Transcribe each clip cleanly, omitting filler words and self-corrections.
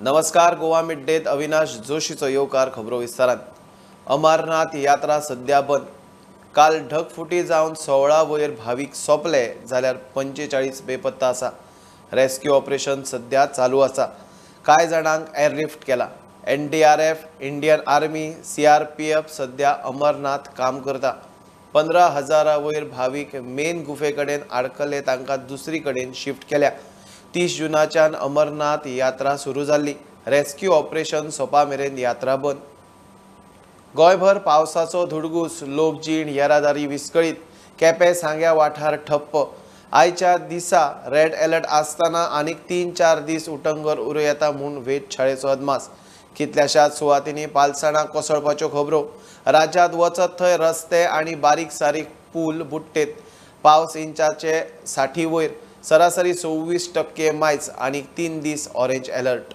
नमस्कार, गोवा मिड डेत अविनाश जोशीचो येवकार. खबरो विस्तारान. अमरनाथ यात्रा सध्या बंद. काल ढगफुटी जावन 16 वयर भावीक सोंपले जाल्यार 45 बेपत्ता आसा. रेस्क्यू ऑपरेशन सध्या चालू आसा. कांय जाणांक एअरलिफ्ट केला. NDRF, Indian army, CRPF सध्या अमरनाथ काम करता. 15,000 वयर भावीक मेन गुफे कडेन आडकले, तांकां दुसरी कडेन शिफ्ट केल्या. 30 जूनाच्यान अमरनाथ यात्रा सुरू जाल्ली. रेस्क्यू ऑपरेशन सोंपा मेरेन यात्रा बंद. गोंयभर पावसाचो धुडगूस, लोकजीण येरादारी विस्कळीत. केपें सांग्या वाठार ठप्प. आयच्या दिसा रेड अलर्ट आसतना आनीक 3-4 दीस उटंगर उरूं येता म्हूण वेधशाळेचो अदमास. कितल्याशाच सुवातींनी पालसणां कोसळपाच्यो खबरो. राज्यांत वचत थंय रस्ते आनी बारीक सारीक पूल बुडटेत. पावस इंचाचे 60 वयर, सरासरी 26% मायज. आनी 3 दीस ऑरेंज अलर्ट.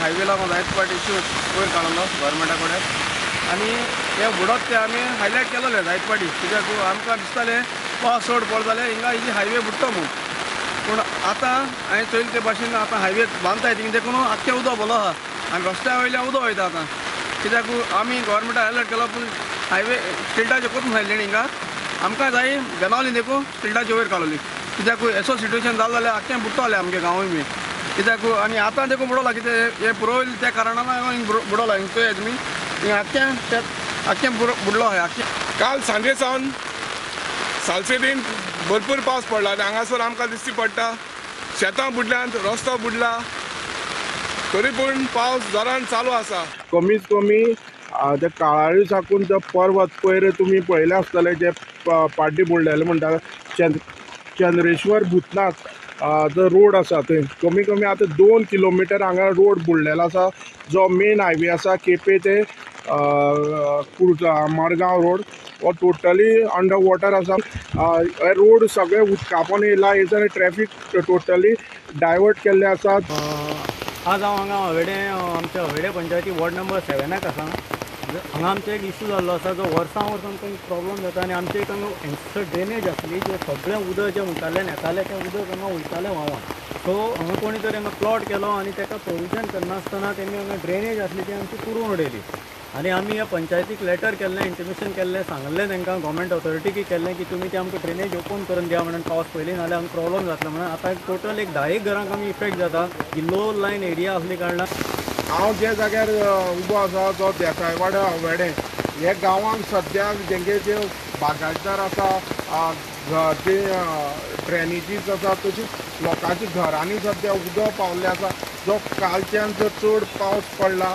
हायवे लागून जायत पाट इश्यू वयर काडलो गव्हर्मेंटा कडेन आनी हे बुडत ते आमी हायलायट केलेले जायत पाटी, कित्याक आमकां दिसतालें पावस चड पडलो जाल्यार हिंगा ही हायवे बुडटा म्हूण. पूण आतां हांवें चोयलें ते भाशेन आतां हायवे बांदताय थिंग देखून आख्खें उदक भरलो आसा आनी रस्त्या वयल्यान उदक वयता आतां, कित्याक आमी गव्हर्मेंटाक अलर्ट केलो पूण हायवे स्टिल्टाचेर करून सांगलें हिंगा आमकां जाय बेनावली देखून स्टिल्टाचे वयर काडली, कित्याक एसो सिट्युएशन जालें जाल्यार आख्खें बुडटलें आमगे गांवूय बी, कित्याक आनी आतां देखून बुडोला कितें हें पुरवलें त्या कारणान हांवें बुडोला हिंग चोयात तुमी हिंग आख्खें आख्खें बुडलो आहा आख्खें. काल सांजे सावन सालसेदीन भरपूर पावस पडला आनी हांगासर आमकां दिश्टी पडटा शेतां बुडल्यांत, रस्तो बुडला, तरी पूण पावस जोरान चालू आसा. कमीत कमी ते काळाळी साकून ते पर्वत पयर तुमी पळयलें आसतलें जे पाड्डी बुडलेले म्हणटा चंद्रेश्वर भूतनाथ जो रोड आसा थंय कमी कमी आतां 2 किलोमिटर हांगा रोड बुडलेलो आसा, जो मेन हायवे आसा केपें ते मडगांव रोड हो टोटली अंडर वॉटर आसा. हे रोड सगळे उदकापोन येयला, हेजर ट्रॅफीक टोटली डायवर्ट केल्ले आसा. आज हांव हांगा हवेडे आमच्या हवेडे पंचायती वॉर्ड नंबर 7 आसा. हांगा आमचो एक इशू जाल्लो आसा जो वर्सां वर्सां आमकां प्रॉब्लम जाता आनी आमचे एक हांगा हांगसर ड्रेनेज आसली जे सगळें उदक जें मुखाल्ल्यान येतालें तें उदक हांगा वयतालें व्हांवन. सो हांगा कोणी तरी हांगा प्लॉट केलो आनी ताका प्रोविजन करनासतना तेमी हांगा ड्रेनेज आसली ती आमची पुरोवन उडयली आनी आमी ह्या पंचायतीक लेटर केल्लें, इंटिमेशन केल्लें, सांगलें तांकां गव्हर्मेंट ऑथॉरिटीक केल्लें की तुमी ते आमकां ड्रेनेज ओपन करून दिया म्हणून पावस पयलीं नाल्यार आमकां प्रॉब्लम जातलो म्हणून. आतां टोटल एक 10 घरांक आमी इफेक्ट जाता ही लो लायन एरिया आसली कारणान. हांव ज्या जाग्यार उबो आसा तो देसायवाडो हवेडे हे गांवांक सद्याक जेंगे जे बागायतदार आसा, जे ड्रेनेजीस आसा, तशीच लोकांच्या घरांनी सद्या उदक पावल्लें आसा. जो कालच्यान जो चड पावस पडला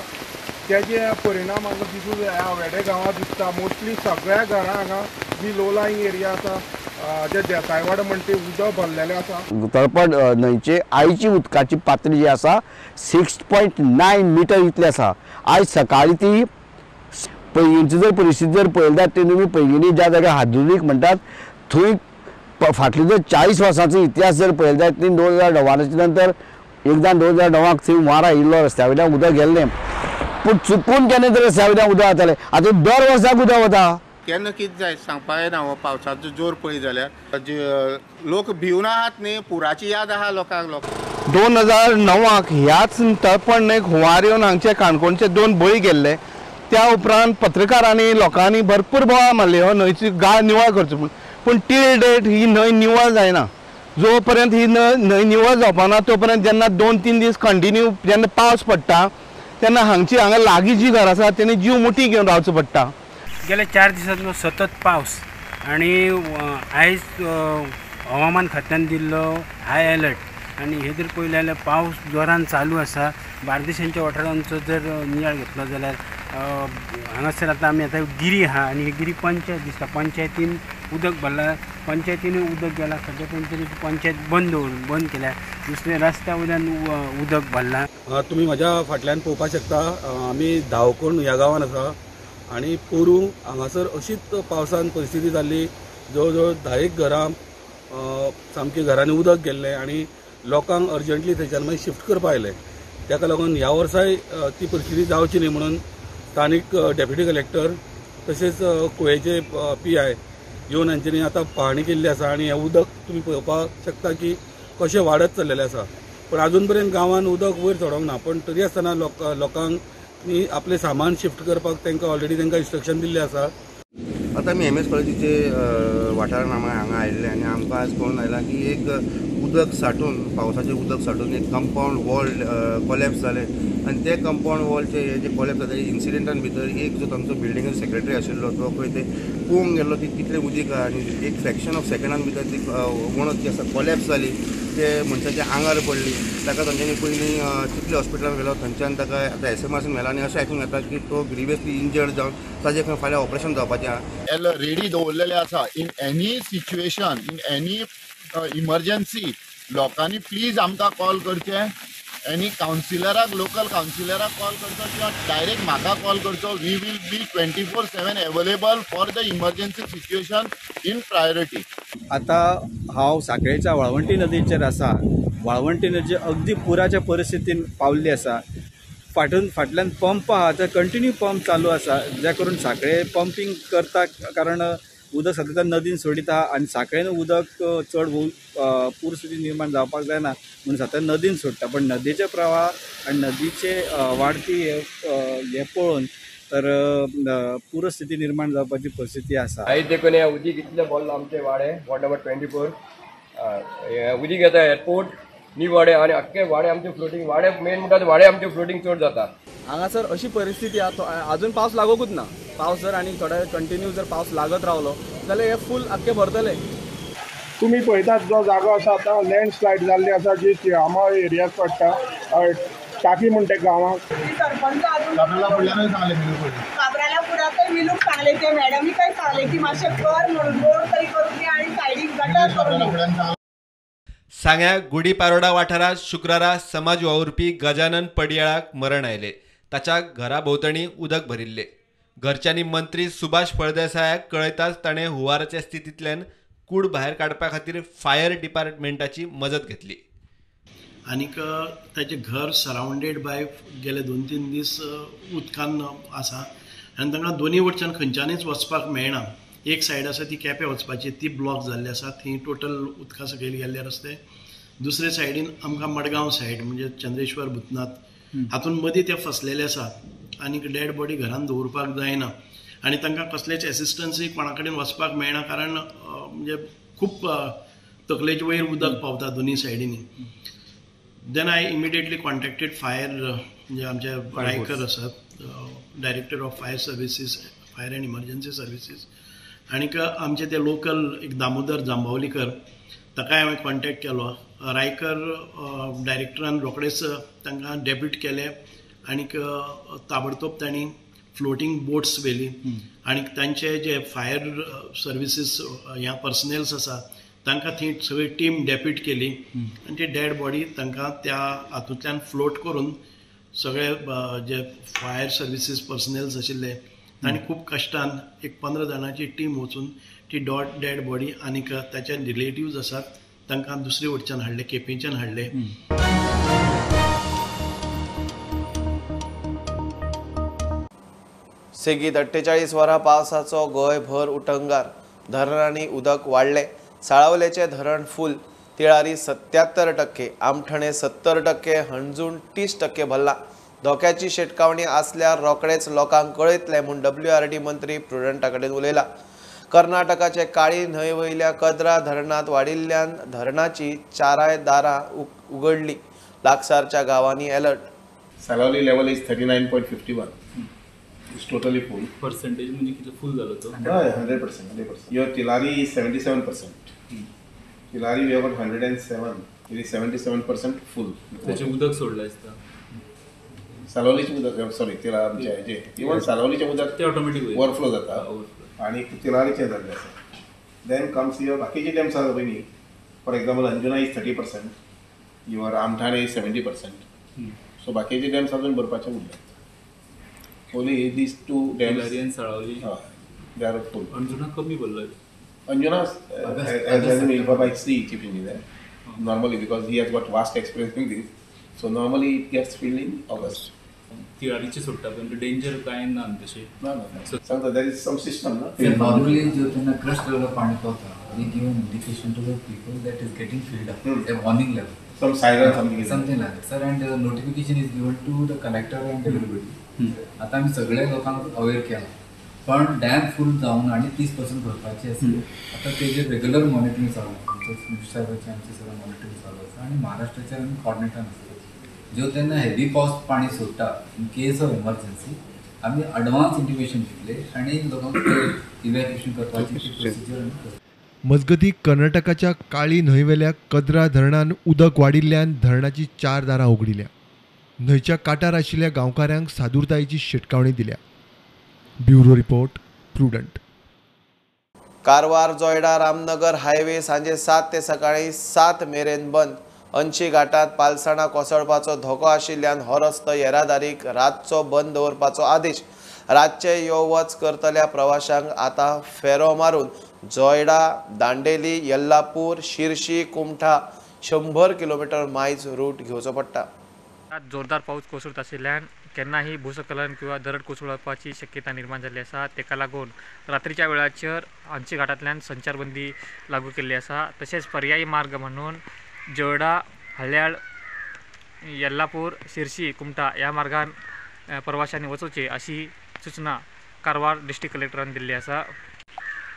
तेजे परिणाम हांगा दिसून ह्या हवेडे गांवांत दिसता. मोस्टली सगळ्या घरां हांगा जी लो लायींग एरिया आसा जे देसायवाडो म्हणटा उदक भरलेलें आसा. तळपण न्हंयचे आयची उदकाची पातळी जी आसा 6.9 मिटर इतली आसा. आयज सकाळी ती पैंगीणची जर परिस्थिती जर पळयली जाल्यार ती तुमी पैंगिणी ज्या जाग्यार हादुरीक म्हणटात थंय फाटली जर 40 वर्सांचो इतिहास जर पळयलो जाल्यार ती 2009 नंतर एकदां 2009 थंय हुंवार आयिल्लो, रस्त्या वयल्यान उदक गेल्लें, पूण चुकून केन्ना तरी रस्त्या वयल्यान उदक वतालें. आतां दर वर्साक उदक वता. केन्ना कितें जायत सांगपा येना. हो पावसाचो जोर पळयत जाल्यार लोक भिवन आहात न्ही, पुराची याद आहा लोकांक. लोक 2009 ह्याच तळपण न्हंयक हुंवार येवन हांगचे काणकोणचे 2 बळी गेल्ले. त्या उपरांत पत्रकारांनी लोकांनी भरपूर बोवाळ मारली हो न्हंयची गाळ निवळ करचो म्हूण, पूण टील डेट ही न्हंय निवळ जायना. जो पर्यंत ही न्हंय निवळ जावपाना तो पर्यंत जेन्ना 2-3 दीस कंटिन्यू जेन्ना पावस पडटा तेन्ना हांगची हांगा लागीं जी घरां आसा तेणी जीव मुठी घेवन रावचो पडटा. गेल्या 4 दिसांतलो सतत पावस आनी आयज हवामान खात्यान दिल्लो हाय अलर्ट आनी हे जर पळयलें जाल्यार पावस जोरान चालू आसा. बार्देशांच्या वाठारांचो जर नियाळ घेतलो जाल्यार हांगासर आतां आमी आतां गिरी आहा आनी ही गिरी पंचायत दिसता, पंचायतीन उदक भरलां. पंचायतीनूय उदक गेलां, सद्या तेंच्यांनी पंचायत बंद केल्या. दुसरें रस्त्या वयल्यान उदक भरलां. तुमी म्हज्या फाटल्यान पळोवपाक शकता, आमी धांवकोण ह्या गांवान आसा आनी पोरूं हांगासर अशीच पावसान परिस्थिती जाल्ली. जवळ जवळ 10 घरां सामकी घरांनी उदक गेल्लें आनी लोकांक अर्जंटली थंयच्यान मागीर शिफ्ट करपाक आयलें. ताका लागून ह्या वर्साय ती परिस्थिती जावची न्ही म्हणून स्थानीक डेप्युटी कलेक्टर तशेंच कुळेचे PI येवन हांच्यांनी आतां पाहणी केल्ली आसा आनी हें उदक तुमी पळोवपाक शकता की कशें वाडत चल्लेलें आसा. पण अजून पर्यंत गांवान उदक वयर चडोंक ना, पण तरी आसतना लोकांक आपलें सामान शिफ्ट करपाक तांकां ऑलरेडी तांकां इन्स्ट्रक्शन दिल्लें आसा. आतां आमी MS कॉलेजीचे वाठारान आमी हांगा आयिल्ले आनी आमकां आज कळून आयलां की एक उदक साठून, पावसाचें उदक साठून एक कंपावंड वॉल कोलॅप्स जालें आनी ते कंपावंड वॉलचे हे जे कोलॅप्स जाले इन्सिडेंटान भितर एक जो तांचो बिल्डिंगाचो सेक्रेटरी आशिल्लो तो खंय ते पोवंक गेल्लो ती कितलें उदीक आहा आनी एक फ्रॅक्शन ऑफ सेकंडान भितर ती वणत जी आसा कोलॅप्स जाली, ते मनशाच्या आंगार पडली. ताका तांच्यांनी पयलीं चिखली हॉस्पिटलान व्हेलो, थंयच्यान ताका आतां SMRCन व्हेला आनी अशें आयकूंक येता की तो ग्रिवियसली इंजर्ड जावन ताजें खंय फाल्यां ऑपरेशन जावपाचें आहा. रेडी दवरलेले आसा in any situation, in any emergency लोकांनी प्लीज आमकां कॉल करचे. एनी कावन्सिलराक, लोकल कावन्सिलराक कॉल करचो किंवा डायरेक्ट म्हाका कॉल करचो. We will be 24/7 available for the emergency situation in priority. आतां हांव साखळेच्या वाळवंटी नदीचेर आसा. वाळवंटी नदी अगदी पुराच्या परिस्थितीन पावल्ली आसा. फाटल्यान पंप आहा, ते कंटिन्यू पंप चालू आसा, जे करून साखळे पंपींग करता, कारण उदक सद्या नदीन सोडिता आनी साखळेन उदक चड पूर स्थिती निर्माण जावपाक जायना म्हणून सद्या नदीन सोडटा. पण नदीचे प्रवाह आनी नदीचे वाडटी हे पळोवन तर पूरस्थिती निर्माण जावपाची परिस्थिती आसा. आयज देखून हें उदीक इतलें भरलां आमचे वाडे, वॉर्ड नंबर 24 उदीक येता एअरपोर्ट न्यू वाडे आनी आख्खे वाडे आमचे फ्लोटींग, वाडे मेन म्हणटा वाडे आमचे फ्लोटींग चड जाता. हांगासर अशी परिस्थिती आहा, अजून पावस लागोकूच ना. पावस जर आनी थोडे कंटिन्यू जर पावस लागत रावलो जाल्यार हे फूल आख्खे भरतले. तुमी पळयतात जो जागो आसा आतां लँडस्लायड जाल्ली आसा जी तिळामाळ एरियाक पडटा, टाकी म्हणटा गांवाक. काब्राला पुरातय विलूक सांगले, ते मॅडमी काय सांगले की मातशें कर म्हणून, रोड तरी करून दी आनी सायडीक गटर करून दी. सांग्या गुडीपारोडा वाठारांत शुक्रारा समाज वावुरपी गजानन पडयाळाक मरण आयलें. ताच्या घरा भोंवतणी उदक भरिल्लें. घरच्यांनी मंत्री सुभाष फळदेसायाक कळयताच ताणें हुंवाराच्या स्थितींतल्यान कूड भायर काडपा खातीर फायर डिपार्टमेंटाची मजत घेतली. आनीक ताचें घर सरावंडेड बाय गेले 2-3 दीस उदकान आसा आनी तांकां दोनी वटच्यान खंयच्यानूच वचपाक मेळना. एक सायड आसा ती केपें वचपाची, ती ब्लॉक जाल्ली आसा, थंय टोटल उदका सकयल गेल्ले रस्ते. दुसरे सायडीन आमकां मडगांव सायड म्हणजे चंद्रेश्वर भूतनाथ हातून मदीं ते फसलेले आसा आनीक डेड बॉडी घरान दवरपाक जायना आनी तांकां कसलेच एसिस्टन्सूय कोणा कडेन वचपाक मेळना, कारण म्हणजे खूब तकलेचे वयर उदक पावता दोनी सायडींनी. Then I immediately contacted fire, म्हणजे आमचे रायकर आसात, director of fire services, fire and emergency services, आनीक आमचे ते लोकल एक दामोदर जांबावलीकर ताकाय हांवें कॉन्टेक्ट केलो. रायकर डायरेक्टरान रोखडेच तांकां डेब्यूट केले आनीक ताबडतोब तांणी फ्लोटींग बोट्स व्हेली आनी तांचे जे फायर सर्विसीस ह्या पर्सनेल्स आसा तांकां थंय सगळी टीम डेप्यूट केली आनी ती डेड बॉडी तांकां त्या हातूंतल्यान फ्लोट करून सगळे जे फायर सर्विसीस पर्सनेल्स आशिल्ले तांणी खूब कश्टान एक 15 जाणांची टीम वचून ती डेड बॉडी आनीक ताचे रिलेटिव्ज आसात तांकां दुसरे वटच्यान हाडले, केपेंच्यान हाडले. सेगीत 48 वरां पावसाचो गोंयभर उटंगार, धरणांनी उदक वाडलें. साळावलेचें धरण फूल, तिळारी 77%, आमठणे 70%, हणजूण 30% भरला. धोक्याची शिटकावणी आसल्यार रोखडेच लोकांक कळयतले म्हूण WRD मंत्री प्रुडंटा कडेन उलयला. कर्नाटकाचे काळी न्हंय वयल्या कद्रा धरणांत वाडिल्ल्यान धरणाची 4 दारां उगडली. लागसारच्या गांवांनी alert. Salaulim level is 39.51. It's totally full. Percentage म्हणजे किती फुल झालं तो? 100%, 100%. Your Tillari is 77%. Tillari we have got 107. It is 77% full. त्याचे उदक सोडलं असतं. सालावलीचे उदक, सॉरी तिला जे इवन सालावलीचे उदक ते ऑटोमॅटिक ओवरफ्लो जाता आणि तिलारीचे जाल्ले आसा. Then comes your बाकीचे डॅम्स आसा पळय न्ही, for example Anjuna is 30%, your Amthane is 70%. So बाकीचे डॅम्स अजून भरपाचे उरले. Only these two dams. Tillari and Salaulim. They are full. Anjuna कमी भरलो. Anjuna has been informed by the chief engineer normally because he has got vast experience in this. So normally it gets filled in August. तिळारीचे सोडटा पण danger काय ना तशें ना ना. सांगता there is some system ना. Normally जो त्यांना क्रस्ट लेवल पाणी पावता, we give an indication to the people that is getting filled up, a warning level. Some siren something. Something like that, sir, and notification is given to the collector and everybody. आता आमी सगळ्या लोकांक aware केला, पण dam फुल जावन आनी 30% भरपाची आसा. आतां तेजेर रेगुलर मॉनिटरींग चालू आसा. आमच्या मिनिस्टर साहेबाचें आमचें सगळें मॉनिटरींग चालू आसा आनी महाराष्ट्राचे आमी कॉर्डिनेटर आसता. जो तेन्ना हेवी पावस पाणी सोडटा इन केस ऑफ एमर्जन्सी आमी अडवान्स इंटिमेशन दितले आनी लोकांक इव्हॅक्युएशन करपाची प्रोसिजर आमी करतले. मजगतीं कर्नाटकाच्या काळी न्हंयवेल्या कद्रा धरणान उदक वाडिल्ल्यान धरणाची 4 दारां उगडिल्या. न्हंयच्या काठार आशिल्ल्या गांवकाऱ्यांक सादुरतायेची शिटकावणी दिल्या. Bureau report, Prudent. Karwar Joida Ramnagar highway सांजे 7 ते सकाळी 7 मेरेन बंद. अंशी घाटात पालसणां कोसळपाचो धोको आशिल्ल्यान हो रस्तो येरादारीक रातचो बंद दवरपाचो आदेश. रातचे यो वच करतल्या प्रवाशांक आतां फेरो मारून जोयडा, दांडेली, यल्लापूर, शिरशी, कुमठा 100 किलोमिटर मायज रूट घेवचो पडटा. जोरदार पावस कोसळत आशिल्ल्यान केन्नाही भूस्खलन किंवा दरड कोसळपाची शक्यता निर्माण जाल्ली आसा. ताका लागून रात्रीच्या वेळाचेर अंशी घाटांतल्यान संचारबंदी लागू केल्ली आसा. तशेंच पर्यायी मार्ग म्हणून जोयडा, हळ्याळ, यल्लापूर, शिरशी, कुमठा ह्या मार्गान प्रवाशांनी वचोवचें अशी सूचना कारवार डिस्ट्रिक्ट कलेक्टरान दिल्ली आसा.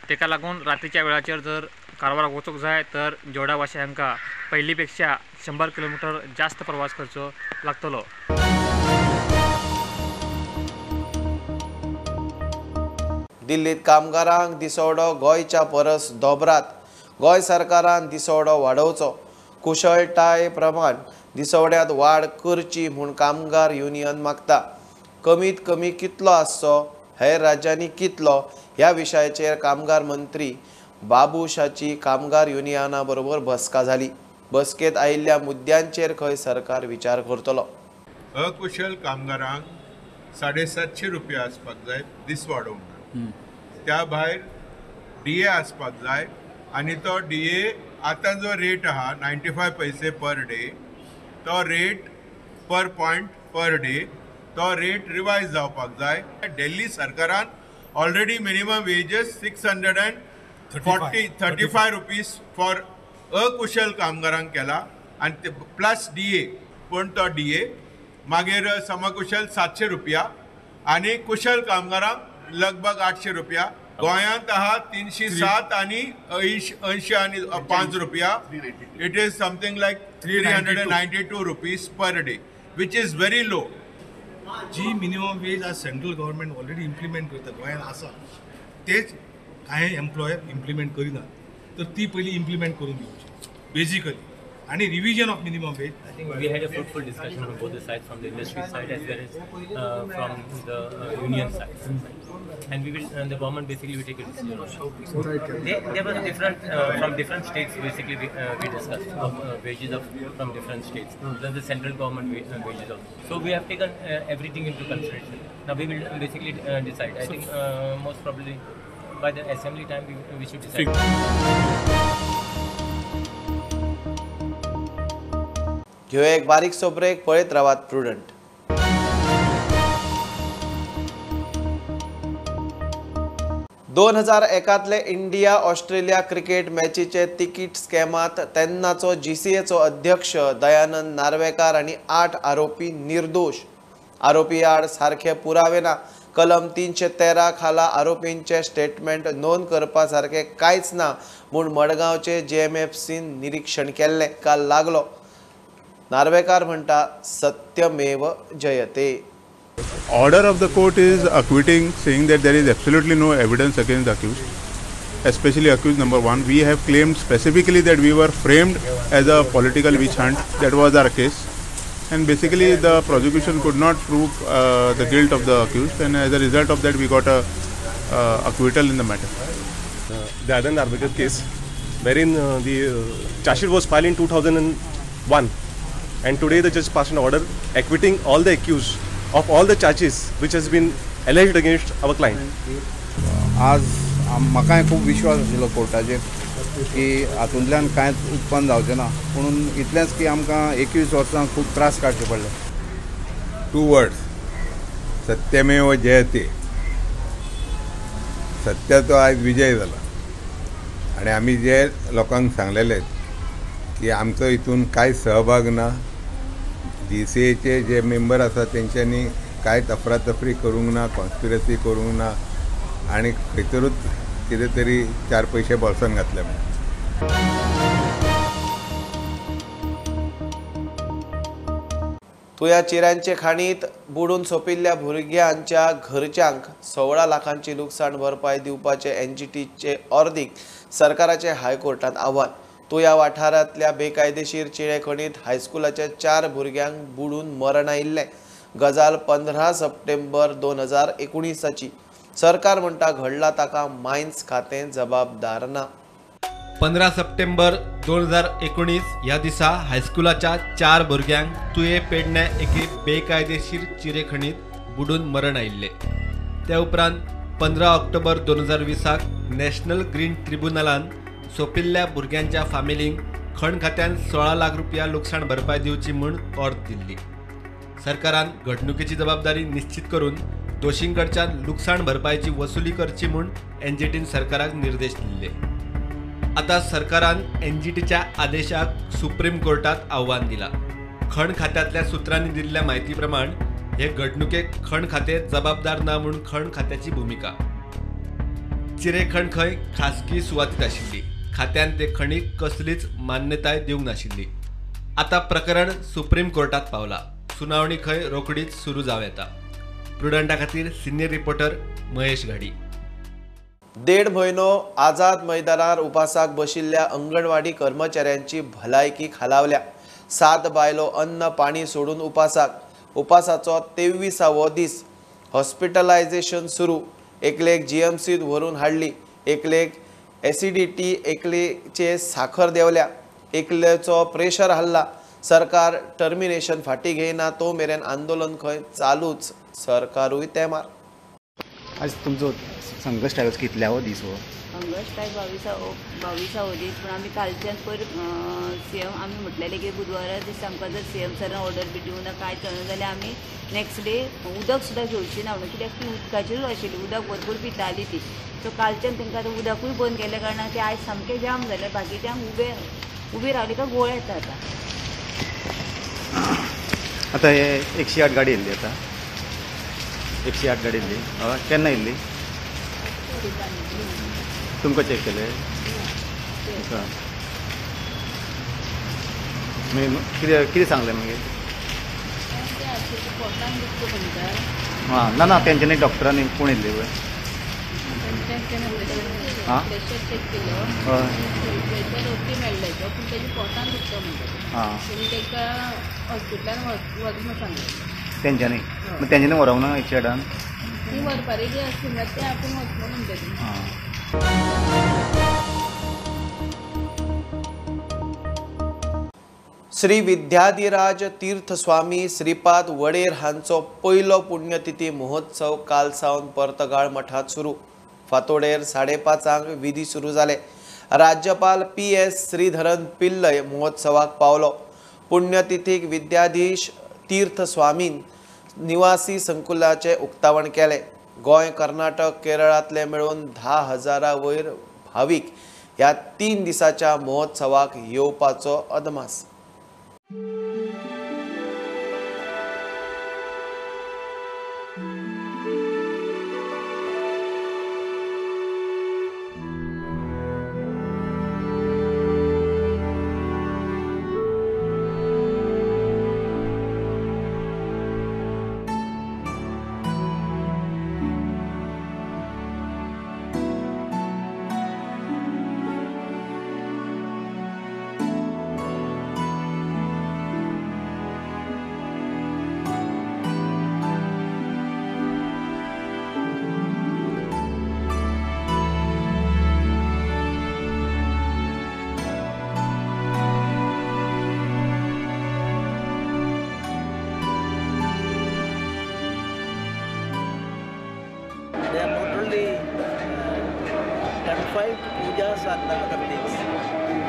ताका लागून रात्रीच्या वेळाचेर जर कारवाराक वचूंक जाय तर जोयडा वासियांका पयलीं पेक्षा 100 किलोमिटर जास्त प्रवास करचो लागतलो. दिल्लीत कामगारांक दिसवडो गोंयच्या परस दोबरात. गोंय सरकारान दिसवडो वाडोवचो. कुशळटाये प्रमाण दिसवड्यांत वाड करची म्हूण कामगार युनियन मागता. कमीत कमी कितलो आसचो, हेर राज्यांनी कितलो, ह्या विशयाचेर कामगार मंत्री बाबूशाची कामगार युनियना बरोबर बसका जाली. बसकेत आयिल्ल्या मुद्द्यांचेर खंय सरकार विचार करतलो. अकुशल कामगारांक 750 रुपया आसपाक जाय दिसवाडो म्हणून, त्या भायर डी ए आसपाक जाय आनी तो डी ए आतां जो रेट आहा 95 पैसे पर डे, तो rate per point per day, तो रेट रिवायज जावपाक जाय. दिल्ली सरकारान already minimum wages 635 rupees for अकुशल कामगारांक केला आनी ते प्लस डी ए, पूण तो डी ए मागीर समकुशल 700 रुपया आनी कुशल कामगारांक लगभग 800 रुपया. गोंयांत आहा 307 आनी 80 आनी 5 रुपया. It is something like 392 rupees per day, which is very low. Ji minimum veg आज सेंट्रल गव्हर्मेंट ऑलरेडी इम्प्लिमेंट करता गोंयांत आसा, तेच कांय एम्प्लॉयर इम्प्लिमेंट करिनात, तर ती पयलीं इम्प्लिमेंट करून घेवची बेजिकली आनी revision of minimum wage. I think we had a fruitful discussion on both the sides, from the industry side as well as from the union side, and we will, the government basically will take a decision on it. There were different from different states basically we discussed of wages of from different states, plus the central government wages also. So we have taken everything into consideration. Now we will basically decide. I think most probably by the assembly time we should decide. घेवया एक बारीकसो break. पळयत रावात prudent. दोन 2001 India Australia cricket मॅचीचे ticket स्कॅमात तेन्नाचो जीसीएचो अध्यक्ष दयानंद नार्वेकार आनी 8 आरोपी निर्दोष. आरोपी आड सारखे पुरावे ना. कलम 313 खाला आरोपींचे स्टेटमेंट नोंद करपा सारखे कांयच ना म्हूण मडगांवचे जेएमएफसीन निरीक्षण केल्लें. काल लागलो. नार्वेकार म्हणटा सत्यमेव जयते. Order of the court is acquitting, saying that there is absolutely no evidence against the accused, especially accused number 1. We have claimed specifically that we were framed as a political witch hunt. That was our case, and basically the prosecution could not prove the guilt of the accused, and as a result of that we got a acquittal in the matter. Dayanand Arvekar case, wherein the charge sheet was filed in 2001, and today the judge passed an order acquitting all the accused of all the charges which has been alleged against our client. आज म्हाकाय खूब विश्वास आशिल्लो कोर्टाचेर की हातूंतल्यान कांयच उत्पन्न जावचें ना, पूण इतलेंच की आमकां 21 वर्सां खूब त्रास काडचे पडले. 2 वर्ड्स, सत्यमेव जयते. सत्याचो आयज विजय जाला आनी आमी जे लोकांक सांगलेले की आमचो हितून कांय सहभाग ना, जीसीएचे जे मेंबर आसा तेंच्यांनी कांयच अफरातफरी करूंक ना, कॉन्स्पिरसी करूंक ना आनी खंयतरूच कितें तरी 4 पयशे बोल्सान घातले म्हणून. तुया चिऱ्यांचे खाणीत बुडून सोंपिल्ल्या भुरग्यांच्या घरच्यांक 16 लाखांची लुकसाण भरपाय दिवपाचे एनजीटीचे अर्दीक सरकाराचे हायकोर्टांत आव्हान. तुया वाठारांतल्या बेकायदेशीर चिरे खणीत हायस्कुलाच्या 4 भुरग्यांक बुडून मरण आयिल्लें. गजाल 15 सप्टेंबर 2019ची. सरकार म्हणटा घडला ताका मायन्स खातें जबाबदार ना. 15 सप्टेंबर 2019 ह्या दिसा हायस्कुलाच्या 4 भुरग्यांक तुये पेडण्या एके बेकायदेशीर चिरेखणीत बुडून मरण आयिल्लें. त्या उपरांत 15 ऑक्टोबर 2020 नॅशनल ग्रीन ट्रिब्युनलान सोंपिल्ल्या भुरग्यांच्या फामिलींक खण खात्यान 16 लाख रुपया लुकसाण भरपाय दिवची म्हूण ऑर्द दिल्ली. सरकारान घडणुकेची जबाबदारी निश्चित करून दोशींकडच्यान लुकसाण भरपायची वसुली करची म्हूण एनजीटीन सरकाराक निर्देश दिल्ले. आता सरकारान एनजीटीच्या आदेशाक सुप्रीम कोर्टात आव्हान दिला. खण खात्यातल्या सूत्रांनी दिल्ल्या माहिती प्रमाण हे घडणुकेक खण खाते जबाबदार ना म्हूण खण खात्याची भूमिका. चिरेखण खंय खासगी सुवातीत आशिल्ली, खात्यान ते खणीक कसलीच मान्यताय दिवंक नाशिल्ली. आता प्रकरण सुप्रीम कोर्टात पावला. सुनावणी खंय रोखडीच सुरू जावं येता. प्रुडंटा खातीर सिनियर रिपोर्टर महेश घाडी. 1.5 म्हयनो आझाद मैदानार उपासाक बशिल्ल्या अंगणवाडी कर्मचाऱ्यांची भलायकी खालावल्या. 7 बायलो अन्न पाणी सोडून उपासाक. उपासाचो 23वो दीस. हॉस्पिटलायझेशन सुरू. एकलेक जीएमसीत व्हरून हाडली, एकलेक एसिडिटी, एकलेचे साखर देंवल्या, एकलेचो प्रेशर हाडला. सरकार टर्मिनेशन फाटी घेयना तो मेरेन आंदोलन खंय चालूच. सरकारूय तेमार. आज तुमचो संघर्श आयज कितल्यावो दीस हो? संघर्श काय 22वो दीस. पूण आमी कालच्यान पयर सीएम आमी म्हटलेले की बुधवारा दीस आमकां जर सीएम सरान ऑर्डर बी दिवना ना कांय चलना जाल्यार आमी नेक्स्ट डे उदक सुद्दां घेवची ना म्हणून, कित्याक ती उदकाचेरूच आशिल्ली, उदक भरपूर पिताली ती. सो कालच्यान तांकां आतां उदकूय बंद केल्ल्या कारणान ते आयज सामकें जाम जालें. बाकीच्यांक उबे रावले काय गोळ येता. आतां आतां हे 108 गाडी येयल्ली, आतां 108 गाडी येयल्ली. हय, केन्ना येयल्ली? तुमकां चॅक केलें? मागीर कितें सांगलें मागीर? हां, ना ना तेंच्यांनी डॉक्टरांनी कोण येयल्ले पळय? हां, हां, तेंच्यांनी मग तेंच्यांनी व्हरोंक ना 108? हां. श्री विद्याधिराज तीर्थस्वामी श्रीपाद वडेर हांचो पयलो पुण्यतिथी महोत्सव काल सावन पर्तगाळ मठांत सुरू. फातोडेर 5:30 विधी सुरू जाले. राज्यपाल PS Sreedharan Pillai महोत्सवाक पावलो. पुण्यतिथीक विद्याधीश तीर्थस्वामीन निवासी संकुलाचे उक्तावण केले. गोंय, कर्नाटक, केरळांतले मेळून 10,000 वयर भावीक ह्या 3 दिसाच्या महोत्सवाक येवपाचो अदमास. confined to pujas and other things.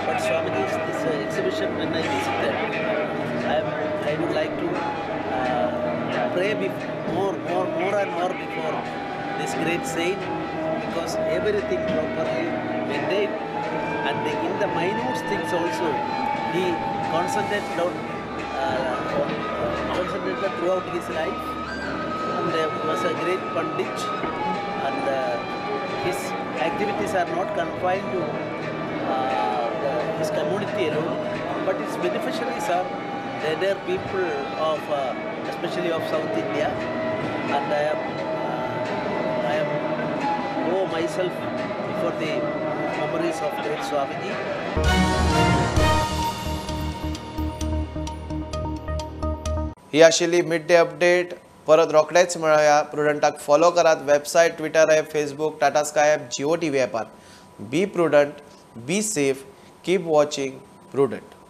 But Swamiji's this exhibition, when I visited, I would like to pray more and more before this great saint, because everything properly maintained, and in the minute things also he concentrated on concentrated throughout his life, and was a great pandit, and his activities are not confined to his community alone, but its beneficiaries are the other people of especially of South India, and I am owe myself before the memories of great Swamiji. ही आशिल्ली mid day update. परत रोखडेच मेळया. प्रुडंटाक follow करात. Website, Twitter app, Facebook, Tata Sky app, Jio TV ॲपार. Be prudent, be safe, keep watching Prudent.